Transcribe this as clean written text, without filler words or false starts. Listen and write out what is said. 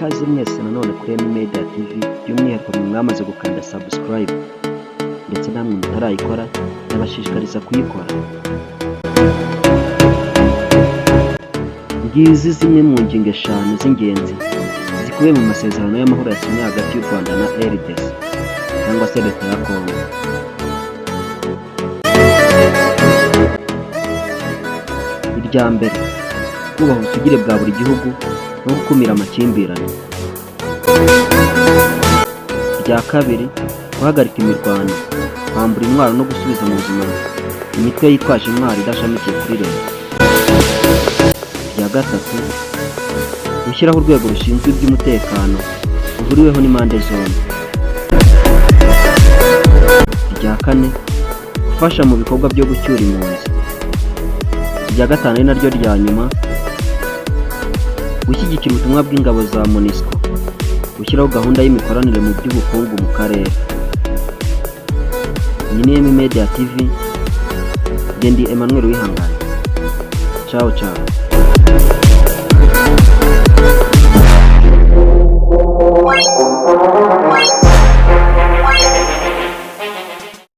Ikaze mwese nanone kuri Emi Media TV, by'umwihariko mwe mwamaze gukanda subscribe ndetse namwe mutarayikora, ndabashishikariza kuyikora. Ngizi zimwe mu ngingo eshanu z'ingenzi zikubiye mu masezerano y'amahoro yasinywe hagati y'u Rwanda na RDC cyangwa se Leta ya Congo. Irya mbere, kubaha ubusugire bwa buri gihugu no gukumira amakimbirane. Irya kabiri, guhagarika imirwano, kwambura intwaro no gusubiza mu buzima imitwe yitwaje intwaro idashamikiye kuri leta. Irya gatatu, gushyiraho urwego rushinzwe iby'umutekano ruhuriweho n'impande zombi. Irya kane, gufasha mu bikorwa byo gucyura impunzi. Irya gatanu ari naryo rya nyuma, gushyigikira ubutumwa bw'ingabo za MONUSCO, gushyiraho gahunda y'imikoranire mu by'ubukungu mu karere. Iyi ni Emi Media TV, njye ndi Emmanuel Wihangane. Ciao ciao.